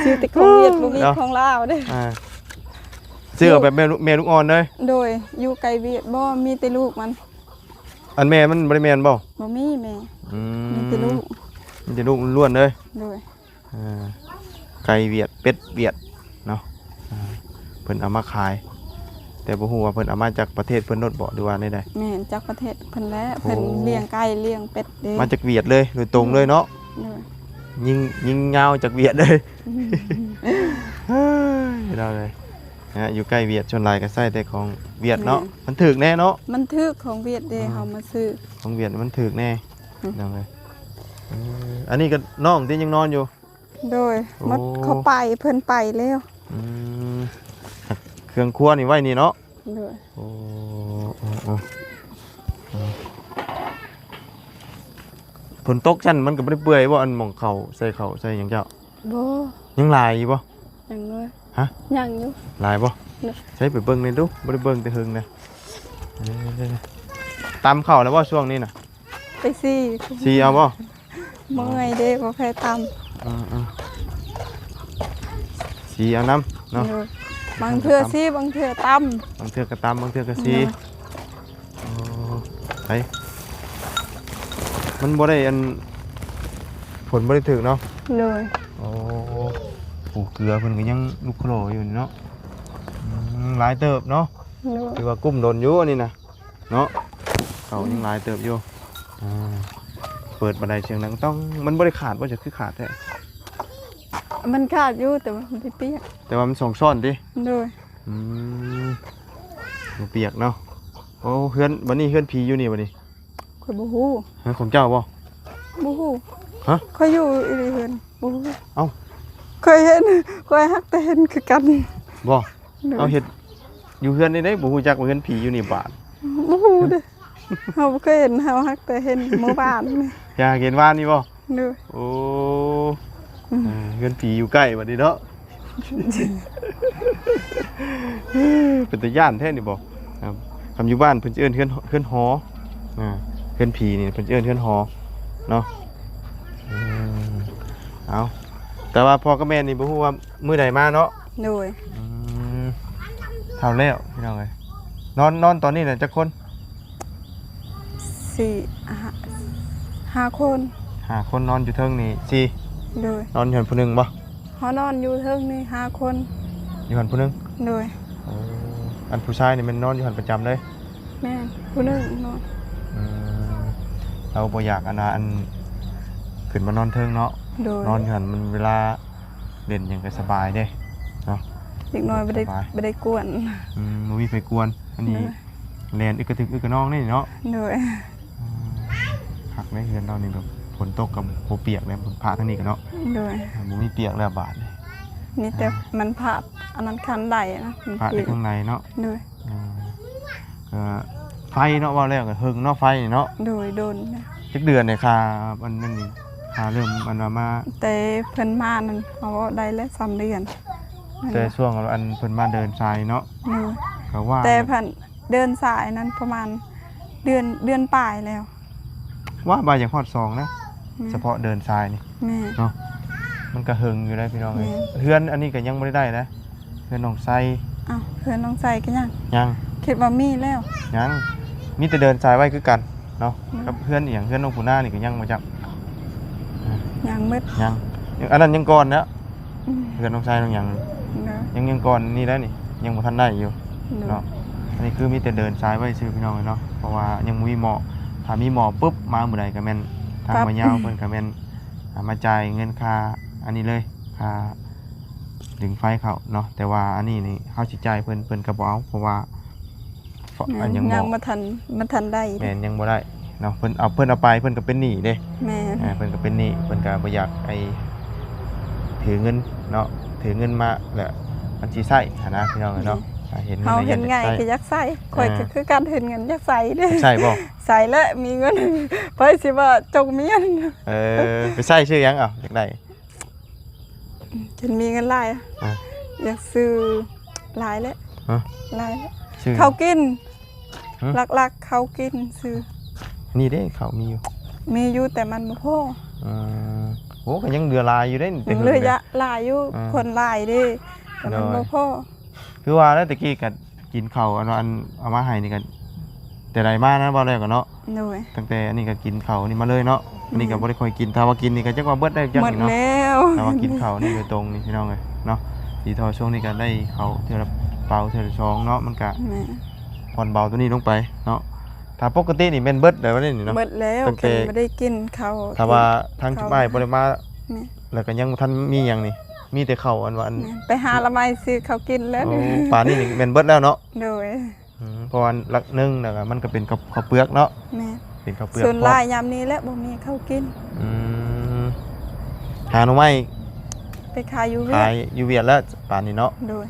ຊື້ແຕ່ຂອງຫວຽດ ບໍ່ມີ ເນາະ ຂອງລາວເດ້ ອ່າ ຊື້ເອົາແບບແມ່ລູກ ແມ່ລູກອ່ອນເລີຍ ໂດຍ ຢູ່ໄກ່ຫວຽດບໍ່ ມີແຕ່ລູກມັນ ອັນແມ່ມັນບໍ່ໄດ້ແມ່ນບໍ່? ບໍ່ມີແມ່ ອືມ ມີແຕ່ລູກ ມີແຕ່ລູກລ້ວນເລີຍ ໂດຍ ເອີ ໄກ່ຫວຽດ ເປັດຫວຽດເນາະ ອ່າ ເພິ່ນເອົາມາຂາຍ ແຕ່ບໍ່ຮູ້ວ່າເພິ່ນເອົາມາຈາກປະເທດເພິ່ນໂລດບໍ່ ຫຼືວ່າແນວໃດ? ແມ່ນ ຈາກປະເທດເພິ່ນແຫຼະ ໂອ້ ເພິ່ນລ້ຽງໄກ່ລ້ຽງເປັດເດ້ ມາຈາກຫວຽດເລີຍ ໂດຍຕົງເລີຍເນາະ ໂດຍ ຍິງ ຍິງຍາວຈາກຫວຽດເລີຍ ອືມ ເຮີ້ຍ ເນາະ ເອີຍ ນະ ຢູ່ໃກ້ຫວຽດ ສ່ວນຫຼາຍກໍໃຊ້ແຕ່ຂອງຫວຽດເນາະ ແມ່ນ ມັນຖືກແດ່ເນາະ ມັນຖືກຂອງຫວຽດເດ້ ອືມ ເຮົາມາຊື້ ຂອງຫວຽດມັນຖືກແດ່ ອືມ ພີ່ນ້ອງເອີຍ ເອີ ອັນນີ້ກໍນ້ອງຕິຍັງນອນຢູ່ ໂດຍ ໂອ້ ໝົດເຂົາໄປ ເພິ່ນໄປແລ້ວ ອືມ ເຄື່ອງຄົວນີ້ໄວ້ນີ້ເນາະ ໂດຍ ໂອ້ ໂອ້ ໂອ້ ໂອ້ ຝົນຕົກຊັ້ນມັນກໍບໍ່ໄດ້ເປື່ອຍບໍ່ ອັນໝ່ອງເຂົ້າໃສ່ເຂົ້າໃສ່ຫຍັງເຈົ້າ? ບໍ່ ຍັງຫຼາຍຢູ່ບໍ່? ຍັງເລີຍ ຮະ? ຍັງຢູ່ ຫຼາຍບໍ່? ໂດຍ ໃຊ້ໄປເບິ່ງແດ່ດູ ບໍ່ໄດ້ເບິ່ງແຕ່ເຫິງນະ ເອີ ຕຳເຂົ້າແລ້ວບໍ່ຊ່ວງນີ້ນະ? ໄປສີ ສີເອົາບໍ່? ເມື່ອຍເດ້ ບໍ່ແພ້ຕຳ ເອີໆ ສີເອົານຳເນາະ ໂດຍ ບາງເທື່ອສີ ບາງເທື່ອຕຳ ບາງເທື່ອກໍຕຳ ບາງເທື່ອກໍສີ ໂດຍ ໂອ້ ໄປ ມັນບໍ່ໄດ້ອັນ ຝົນບໍ່ໄດ້ຖືກເນາະ ໂດຍ ໂອ້ ປູເກືອເພິ່ນກໍຍັງລຸກໂຄລຢູ່ນີ້ເນາະ ອືມ ຫຼາຍເຕີບເນາະ ໂດຍ ຖືວ່າກຸ້ມດົນຢູ່ອັນນີ້ນະ ເນາະ ເຂົ້າຍັງຫຼາຍເຕີບຢູ່ ອ່າ ເປີດບັນໄດສຽງດັງຕ້ອງ ມັນບໍ່ໄດ້ຂາດບໍ່? ຈະຄືຂາດແທ້? ມັນຂາດຢູ່ ແຕ່ວ່າມັນໄປປຽກ ແຕ່ວ່າມັນສອງຊ້ອນຕິ? ໂດຍ ອືມ ບໍ່ປຽກເນາະ ໂອ້ ເຮືອນ ບັດນີ້ເຮືອນຜີຢູ່ນີ້ບັດນີ້ ຂ້ອຍບໍ່ຮູ້ ເຮືອນຂອງເຈົ້າບໍ່? ບໍ່ຮູ້ ຮະ? ຂ້ອຍຢູ່ອີ່ຫຼີເຮືອນ ບໍ່ຮູ້ ເອົ້າ ຂ້ອຍເຫັນ ຂ້ອຍຮັກແຕ່ເຫັນຄືກັນ ບໍ່? ໂດຍ ເອົາ ເຮັດຢູ່ເຮືອນນີ້ໄດ້ ບໍ່ຮູ້ຈັກວ່າເຮືອນຜີຢູ່ນີ້ບາດ ບໍ່ຮູ້ເດ້ ເຮົາບໍ່ເຄີຍເຫັນ ເຮົາຮັກແຕ່ເຫັນມື້ວານນີ້ ຢາກເຫັນວານນີ້ບໍ່? ໂດຍ ໂອ້ ອືມ ເອີ ເຮືອນຜີຢູ່ໃກ້ບັດນີ້ເນາະ ເປັນຕາຢ້ານແທ້ນີ້ບໍ່? ຄັນຢູ່ບ້ານເພິ່ນຈະເອີ້ນເຮືອນ ເຮືອນຫໍ ອ່າ ເຮືອນຜີນີ້ເພິ່ນຈະເອີ້ນເຮືອນຫໍເນາະ ອືມ ເອົາ ແຕ່ວ່າພໍ່ກັບແມ່ນີ້ບໍ່ຮູ້ວ່າມື້ໃດມາເນາະ ໂດຍ ອືມ ເຖົ້າແລ້ວພີ່ນ້ອງເອີຍ ນອນ ນອນຕອນນີ້ນະຈັກຄົນ? ສີ່ ຫ້າ ຫ້າຄົນ ຫ້າຄົນນອນຢູ່ເທິງນີ້ ສີ່ ໂດຍ ນອນຢູ່ຫັ້ນຜູ້ໜຶ່ງບໍ່? ເຮົານອນຢູ່ເທິງນີ້ຫ້າຄົນ ຢູ່ຫັ້ນຜູ້ໜຶ່ງ ໂດຍ ເອີ ອັນຜູ້ຊາຍນີ້ແມ່ນນອນຢູ່ຫັ້ນປະຈຳເລີຍ? ແມ່ນ ຜູ້ໜຶ່ງນອນ ອືມ ລາວບໍ່ຢາກອັນວ່າ ອັນ ຂຶ້ນມານອນເທິງເນາະ ໂດຍ ນອນຢູ່ຫັ້ນມັນເວລາ ເຫຼັ້ນຫຍັງກໍສະບາຍເດ້ເນາະ ເດັກນ້ອຍບໍ່ໄດ້ ສະບາຍ ບໍ່ໄດ້ກວນ ອືມ ບໍ່ມີໃຜກວນ ອັນນີ້ ໂດຍ ແລ່ນອຶກກະທຶກອຶກກະນອງນີ້ເນາະ ໂດຍ ອືມ ຄັກເດ້ເຮືອນເຮົານີ້ ແບບຝົນຕົກກໍບໍ່ປຽກແລ້ວ ພາທາງນີ້ກໍເນາະ ໂດຍ ບໍ່ມີປຽກແລ້ວບາດນີ້ ມີແຕ່ ອ່າ ມັນພາ ອັນນັ້ນຄັນໄດນະ ພາໄດ້ຂ້າງໃນເນາະ ໂດຍ ອືມ ກໍໄຟເນາະ ເວົ້າແລ້ວກໍເຖິງເນາະ ໄຟນີ້ເນາະ ໂດຍ ດົນນະ ຈັກເດືອນນີ້ຄ່າ ອັນນັ້ນນີ້ ຄ່າເລີ່ມ ອັນວ່າມາ ແຕ່ເພິ່ນມານັ້ນ ເຮົາເວົ້າໄດ້ແລ້ວສາມເດືອນ ແຕ່ຊ່ວງ ອັນເພິ່ນມາເດີນສາຍເນາະ ໂດຍ ກໍວ່າ ແຕ່ເພິ່ນເດີນສາຍນັ້ນປະມານເດືອນ ເດືອນປາຍແລ້ວ ວ່າ ວ່າຢາກຮອດສອງນະ ແມ່ນ ສະເພາະເດີນສາຍນີ້ ແມ່ນ ເນາະ ມັນກໍເຖິງຢູ່ໄດ໋ພີ່ນ້ອງເອີຍ ແມ່ນ ເຮືອນອັນນີ້ກໍຍັງບໍ່ໄດ້ໄດ້ນະ ເຮືອນນ້ອງໄຊ ອ້າວ ເຮືອນນ້ອງໄຊກໍຍັງ ຍັງ ຄິດວ່າມີແລ້ວ ຍັງ ມີແຕ່ເດີນສາຍໄວ້ຄືກັນເນາະ ອືມ ກັບເຮືອນອີ່ຫຍັງ ເຮືອນນ້ອງປູນານີ້ກໍຍັງບໍ່ຈັກ ຍັງໝົດ ຍັງ ອັນນັ້ນຍັງກ່ອນແລ້ວ ອືມ ເຮືອນນ້ອງຊາຍນ້ອງຫຍັງ ໂດຍ ຍັງ ຍັງກ່ອນນີ້ແຫຼະນີ້ ຍັງບໍ່ທັນໄດ້ຢູ່ ໂດຍ ເນາະ ອັນນີ້ຄືມີແຕ່ເດີນສາຍໄວ້ຊື່ພີ່ນ້ອງເອີຍເນາະ ເພາະວ່າຍັງບໍ່ມີໝໍ້ ຖ້າມີໝໍ້ປຶບ ມາມື້ໃດກໍແມ່ນທາງ ປັບ ໝໍ້ຍາວເພິ່ນກໍແມ່ນ ອ່າ ມາຈ່າຍເງິນຄ່າອັນນີ້ເລີຍ ຄ່າດຶງໄຟເຂົ້າເນາະ ແຕ່ວ່າອັນນີ້ນີ້ເຮົາຊິຈ່າຍເພິ່ນ ເພິ່ນກໍບໍ່ເອົາ ເພາະວ່າ ແມ່ນ ອັນຍັງ ຍັງບໍ່ ບໍ່ທັນ ບໍ່ທັນໄດ້ ແມ່ນ ຍັງບໍ່ໄດ້ເນາະ ເພິ່ນເອົາ ເພິ່ນເອົາໄປ ເພິ່ນກໍເປັນໜີ້ເດ້ ແມ່ນ ອ່າ ເພິ່ນກໍເປັນໜີ້ ເພິ່ນກໍບໍ່ຢາກໄອ້ຖືເງິນເນາະ ຖືເງິນມາແລ້ວມັນຊິໃຊ້ຫັ້ນນະ ພີ່ນ້ອງເອີຍເນາະ ອືມ ອ່າ ເຫັນເງິນ ເຮົາເຫັນງ່າຍກໍຢາກໃຊ້ ຂ້ອຍ ອ່າ ກໍຄືກັນ ເຫັນເງິນຢາກໃຊ້ເດ້ ໃຊ້ບໍ່? ໃຊ້ແລ້ວ ມີເງິນ ໃຜຊິວ່າຈົ່ງມີເງິນ ເອີ ໄປໃຊ້ຊື້ຫຍັງ ເອົາ ຢາກໄດ້ ຈົນມີເງິນຫຼາຍ ອ່າ ຢາກຊື້ຫຼາຍແຫຼະ ຮະ ຫຼາຍແຫຼະ ຊື້ ເຂົ້າກິນ ຮະ ຫຼັກໆ ເຂົ້າກິນຊື້ ນີ້ເດ້ ເຂົ້າມີຢູ່ ມີຢູ່ ແຕ່ມັນບໍ່ພໍ ອືມ ໂອ້ ກໍຍັງເຫຼືອຫຼາຍຢູ່ເດ້ ແຕ່ເຫິງເລີຍ ເຫຼືອຫຼາຍຢູ່ ອ່າ ຄົນຫຼາຍເດ້ ແຕ່ມັນ ໂດຍ ບໍ່ພໍ ຄືວ່າແລ້ວ ແຕ່ກີ້ກໍ ກິນເຂົ້າ ອັນວ່າ ອັນເອົາມາໃຫ້ນີ້ກໍແຕ່ໃດມານະ ເວົ້າແລ້ວກໍເນາະ ໂດຍ ຕັ້ງແຕ່ອັນນີ້ກໍກິນເຂົ້ານີ້ມາເລີຍເນາະ ອືມ ອັນນີ້ກໍບໍ່ໄດ້ຄ່ອຍກິນ ຖ້າວ່າກິນນີ້ກໍຈັກວ່າເບິດໄດ້ຈັກນີ້ເນາະ ໝົດແລ້ວ ຖ້າວ່າກິນເຂົ້ານີ້ໂດຍຕົງນີ້ພີ່ນ້ອງເອີຍເນາະ ດີເທົ່າຊ່ວງນີ້ກໍໄດ້ເຂົ້າເທື່ອລະເປົາເທື່ອລະຊອງເນາະ ມັນກໍ ແມ່ນ ຜ່ອນເບົາຕົວນີ້ລົງໄປເນາະ ຖ້າປົກກະຕິນີ້ແມ່ນເບິດແລ້ວນີ້ເນາະ ເບິດແລ້ວ ຕັ້ງແຕ່ ຄັນບໍ່ໄດ້ກິນເຂົ້າ ຖ້າວ່າທາງຈຸ້ມອ້າຍບໍ່ໄດ້ມາ ແມ່ນ ແລ້ວກໍຍັງບໍ່ທັນມີຫຍັງນີ້ ມີແຕ່ເຂົ້າ ອັນວ່າ ອັນ ແມ່ນ ໄປຫາລະໄມ້ຊື້ເຂົ້າກິນແລ້ວ ໂອ້ ປານນີ້ນີ້ແມ່ນເບິດແລ້ວເນາະ ໂດຍ ອືມ ເພາະວ່າຫຼັກໜຶ່ງແລ້ວກໍມັນກໍເປັນເຂົ້າ ເຂົ້າເປືອກເນາະ ແມ່ນ ເປັນເຂົ້າເປືອກ ສ່ວນຫຼາຍຍາມນີ້ແຫຼະບໍ່ມີເຂົ້າກິນ ອືມ ຫາໜໍ່ໄມ້ ໄປຂາຍຢູ່ຫວຽດ ຂາຍຢູ່ຫວຽດແລ້ວປານນີ້ເນາະ ໂດຍ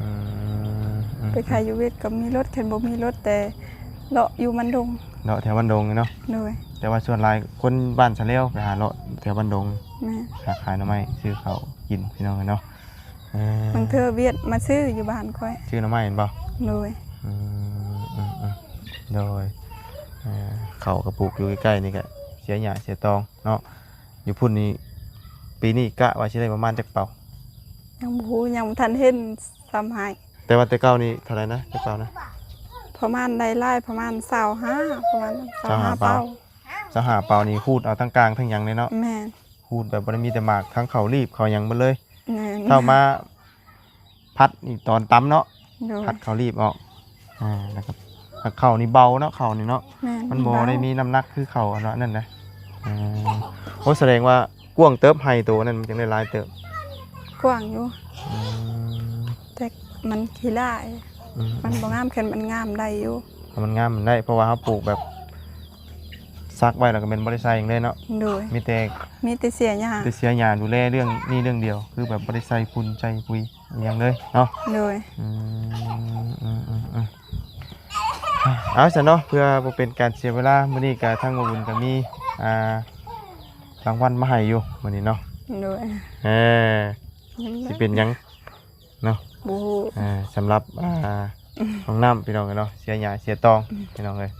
ອືມ ອືມ ໄປຂາຍຢູ່ຫວຽດກໍມີລົດ ຄັນບໍ່ມີລົດ ແຕ່ເລາະຢູ່ບ້ານດົງ ເລາະແຖວບ້ານດົງເນາະ ໂດຍ ແຕ່ວ່າສ່ວນຫຼາຍຄົນບ້ານສະແລວໄປຫາເລາະແຖວບ້ານດົງ ແມ່ນ ຫາຂາຍໜໍ່ໄມ້ ຊື້ເຂົ້າກິນ ພີ່ນ້ອງເອີຍເນາະ ເອີ ບາງເທື່ອຫວຽດມາຊື້ຢູ່ບ້ານຂ້ອຍ ຊື້ໜໍ່ໄມ້ແມ່ນບໍ່? ໂດຍ ອືມ ອືມ ອືມ ໂດຍ ເອີ ເຂົ້າກໍປູກຢູ່ໃກ້ໆ ນີ້ກໍເສຍຫຍ້າເສຍຕອງເນາະ ຢູ່ພຸ້ນນີ້ ປີນີ້ກະວ່າຊິໄດ້ປະມານຈັກເປົາ? ຍັງບໍ່ຮູ້ ຍັງບໍ່ທັນເຫັນຊ້ຳໃຫ້ ແຕ່ວ່າແຕ່ເກົ່ານີ້ເທົ່າໃດນະ? ແຕ່ເກົ່ານະ ປະມານໄດ້ຫຼາຍ ປະມານຊາວຫ້າ ປະມານຊາວຫ້າ ຊາວຫ້າເປົາ ເປົາ ຊາວຫ້າເປົານີ້ ຂູດເອົາທັງກ້າງທັງຫຍັງເລີຍເນາະ ແມ່ນ ຂູດແບບບໍ່ໄດ້ມີແຕ່ໝາກ ທັງເຂົ້າລີບເຂົ້າຫຍັງເບິດເລີຍ ແມ່ນ ເຂົ້າມາຜັດນີ້ຕອນຕຳເນາະ ໂດຍ ຜັດເຂົ້າລີບອອກ ອ່າ ແລ້ວກໍເຂົ້ານີ້ເບົາເນາະ ເຂົ້ານີ້ເນາະ ແມ່ນ ມັນບໍ່ ເບົາ ໄດ້ມີນ້ຳໜັກຄືເຂົ້າອັນນັ້ນນະ ອ່າ ໂອ້ ສະແດງວ່າ ກວ້າງເຕີບ ໄຮ່ໂຕນັ້ນມັນຈັ່ງໄດ້ຫຼາຍເຕີບ ກວ້າງຢູ່ ອືມ ແຕ່ມັນຂີ້ຫຼ້າຍ ອືມ ມັນບໍ່ງາມ ຄັນມັນງາມໄດ້ຢູ່ ຖ້າມັນງາມມັນໄດ້ ເພາະວ່າເຮົາປູກແບບສັກໄວ້ ແລ້ວກໍແມ່ນບໍ່ໄດ້ໃສ່ຫຍັງເລີຍເນາະ ໂດຍ ມີແຕ່ ມີແຕ່ເສຍຫຍ້າ ແຕ່ເສຍຫຍ້າ ດູແລເລື່ອງນີ້ເລື່ອງດຽວ ຄືແບບບໍ່ໄດ້ໃສ່ຝຸ່ນໃສ່ປຸຍຫຍັງເລີຍເນາະ ໂດຍ ອືມ ອືມ ອືມ ອືມ ເອົາຊັ້ນເນາະ ເພື່ອບໍ່ເປັນການເສຍເວລາ ມື້ນີ້ກະທາງບ່າວບຸນກະມີ ອ່າ ລາງວັນມາໃຫ້ຢູ່ມື້ນີ້ເນາະ ໂດຍ ເອີ ຍັງ ຊິເປັນຫຍັງເນາະ ບໍ່ຮູ້ ອ່າ ສຳລັບ ອ່າ ນ້ອງນ້ຳ ພີ່ນ້ອງເອີຍເນາະ ເສຍຫຍ້າເສຍຕອງ ອືມ ພີ່ນ້ອງເອີຍ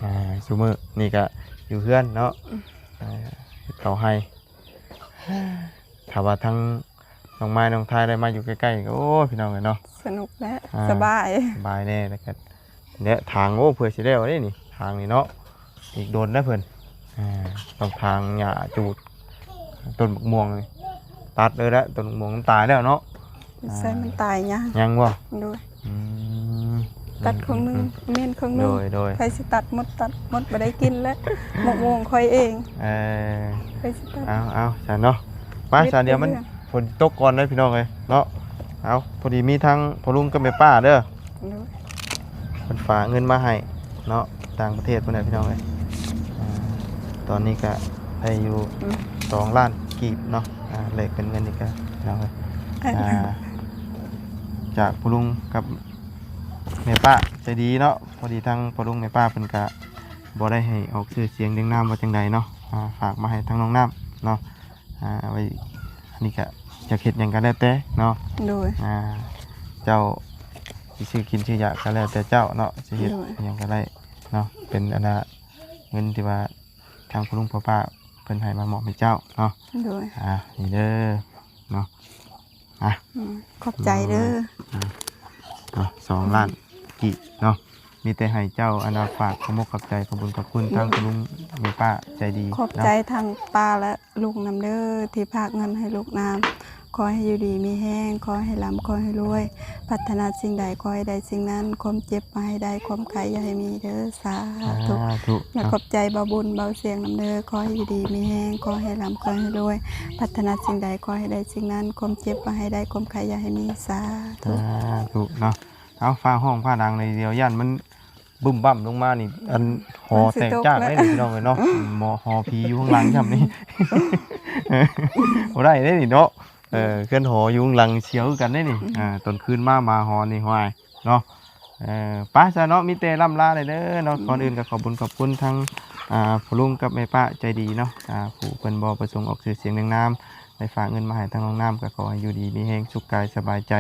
ອ່າ ຊຸມື້ນີ້ກະຢູ່ເຮືອນເນາະ ອືມ ອ່າ ເຮັດເຂົ້າໄຮ່ ຖ້າວ່າທັງ ນ້ອງມາຍນ້ອງທາຍໄດ້ມາຢູ່ໃກ້ໆ ໂອ້ຍ ພີ່ນ້ອງເອີຍເນາະ ສະໜຸກແຫຼະ ອ່າ ສະບາຍ ສະບາຍແດ່ ແລ້ວກໍ ແລະ ທາງ ໂອ້ ເພື່ອຊິແລ້ວເດ້ນີ້ ທາງນີ້ເນາະ ອີກດົນແລ້ວເພິ່ນ ອ່າ ຕ້ອງຖາງຫຍ້າຈູດຕົ້ນໝາກມ່ວງນີ້ ຕັດເລີຍແຫຼະ ຕົ້ນໝາກມ່ວງມັນຕາຍແລ້ວເນາະ. ໃສ່ມັນຕາຍຍັງ? ຍັງບໍ່? ໂດຍ. ອືມ ຕັດເຄິ່ງໜຶ່ງ ອືມ ແມ່ນເຄິ່ງໜຶ່ງ. ໂດຍ ໂດຍ. ໃຜຊິຕັດໝົດ ຕັດໝົດ ບໍ່ໄດ້ກິນແລ້ວ ໝາກມ່ວງຂ້ອຍເອງ. ເອີ ໃຜຊິຕັດ? ເອົາ ເອົາ ຊັ້ນເນາະ ໄປ ເຮັດ ຊັ້ນດຽວມັນ ເລື່ອງ ຝົນຕົກກ່ອນເດີພີ່ນ້ອງເອີຍເນາະ. ເອົາ ພໍດີມີທັງພໍ່ລຸງກັບແມ່ປ້າເດີ ໂດຍ ເພິ່ນຝາກເງິນມາໃຫ້ເນາະ ຕ່າງປະເທດພຸ້ນແຫຼະພີ່ນ້ອງເອີຍ. ອ່າ ຕອນນີ້ກະໄດ້ຢູ່ ອືມ ສອງລ້ານກີບເນາະ. ອ່າ ແລກເປັນເງິນນີ້ກະພີ່ນ້ອງເອີຍ ອ່າ ຈາກພໍ່ລຸງກັບແມ່ປ້າໃຈດີເນາະ. ພໍດີທັງພໍ່ລຸງແມ່ປ້າເພິ່ນກະບໍ່ໄດ້ໃຫ້ອອກຊື່ສຽງລຽງນາມວ່າຈັ່ງໃດເນາະ ອ່າ ຝາກມາໃຫ້ທັງນ້ອງນ້ຳເນາະ. ອ່າ ໄວ້ ອັນນີ້ກະຢາກເຮັດຫຍັງກະແລ້ວແຕ່ເນາະ ໂດຍ. ອ່າ ເຈົ້າຊິຊື້ກິນຊື້ຢາກະແລ້ວແຕ່ເຈົ້າເນາະ ຊິເຮັດ ໂດຍ ຫຍັງກະໄດ້ເນາະ ເປັນອັນນ່າ ເງິນທີ່ວ່າທາງພໍ່ລຸງພໍ່ປ້າເພິ່ນໃຫ້ມາມອບໃຫ້ເຈົ້າເນາະ ໂດຍ. ອ່າ ນີ້ເດີເນາະ ອ່ະ ອືມ ຂອບໃຈເດີ ໂດຍ. ອ່າ ເນາະ ສອງລ້ານກີບເນາະ ມີແຕ່ໃຫ້ເຈົ້າອັນນ່າຝາກຂອບມຸກຂອບໃຈ ຂອບບຸນຂອບຄຸນທາງ ໂດຍ ພໍ່ລຸງແມ່ປ້າໃຈດີ ຂອບໃຈ ເນາະ ທັງປ້າ ແລະ ລູກນຳເດີ ທີ່ຝາກເງິນໃຫ້ລູກນຳ. ຂໍໃຫ້ຢູ່ດີມີແຮງ ຂໍໃຫ້ລ່ຳ ຂໍໃຫ້ລວຍ ປາດຖະໜາສິ່ງໃດ ຂໍໃຫ້ໄດ້ສິ່ງນັ້ນ ຄວາມເຈັບບໍ່ໃຫ້ໄດ້ ຄວາມໄຂ້ຢ່າໃຫ້ມີເດີ ສາທຸ ສາທຸ. ແລະ ຂອບໃຈບ່າວບຸນ ບ່າວສຽງນຳເດີ ຂໍໃຫ້ຢູ່ດີມີແຮງ ຂໍໃຫ້ລ່ຳ ຂໍໃຫ້ລວຍ ປາດຖະໜາສິ່ງໃດ ຂໍໃຫ້ໄດ້ສິ່ງນັ້ນ ຄວາມເຈັບບໍ່ໃຫ້ໄດ້ ຄວາມໄຂ້ຢ່າໃຫ້ມີ ສາທຸ ສາທຸເນາະ. ເອົາ ຟ້າຮ້ອງຟ້າດັງໃນດຽວ ຢ້ານມັນ ບຶ້ມບັ້ມລົງມານີ້ ອັນ ຫໍແຕກຈາກເດ້ນີ້ພີ່ນ້ອງເອີຍເນາະ. ຫໍຜີຢູ່ຂ້າງຫຼັງຊ່ຳນີ້ ບໍ່ໄດ້ເດ້ນີ້ເນາະ. ເອີ ເຮືອນຫໍຢູ່ຂ້າງຫຼັງສຽວຄືກັນເດ້ນີ້. ອ່າ ຕອນຄືນມາ ໝາຫອນນີ້ ຫວາຍເນາະ. ເອີ ໄປຊະເນາະ ມີແຕ່ລ່ຳລາເດີເນາະ. ກ່ອນອື່ນກໍຂອບບຸນຂອບຄຸນທັງ ອ່າ ພໍ່ລຸງກັບແມ່ປ້າໃຈດີເນາະ ອ່າ ຜູ້ເພິ່ນບໍ່ປະສົງອອກຊື່ສຽງນຽງນາມ ໄດ້ຝາກເງິນມາໃຫ້ທາງນ້ອງນ້ຳ ກໍຂໍໃຫ້ຢູ່ດີມີແຮງ ສຸກກາຍສະບາຍໃຈ.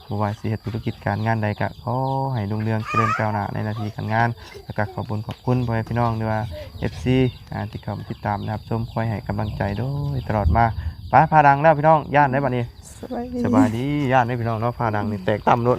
ບໍ່ວ່າຊິເຮັດທຸລະກິດການງານໃດ ກໍຂໍໃຫ້ລຸ່ງເຮືອງຈະເລີນກ້າວໜ້າໃນໜ້າທີ່ການງານ. ແລ້ວກໍຂອບຄຸນຂອບຄຸນພໍ່ແມ່ພີ່ນ້ອງ ຫຼືວ່າ ເອັຟຊີ ອ່າ ທີ່ເຂົ້າມາຕິດຕາມຮັບຊົມ ຄອຍໃຫ້ກຳລັງໃຈໂດຍຕະຫຼອດມາ. ໄປ ຟ້າດັງແລ້ວພີ່ນ້ອງ ຢ້ານໄດ້ບັດນີ້. ສະບາຍດີ ສະບາຍດີ ຢ້ານໄດ້ພີ່ນ້ອງເນາະ ຟ້າດັງນີ້ແຕກຕ່ຳໂລດ.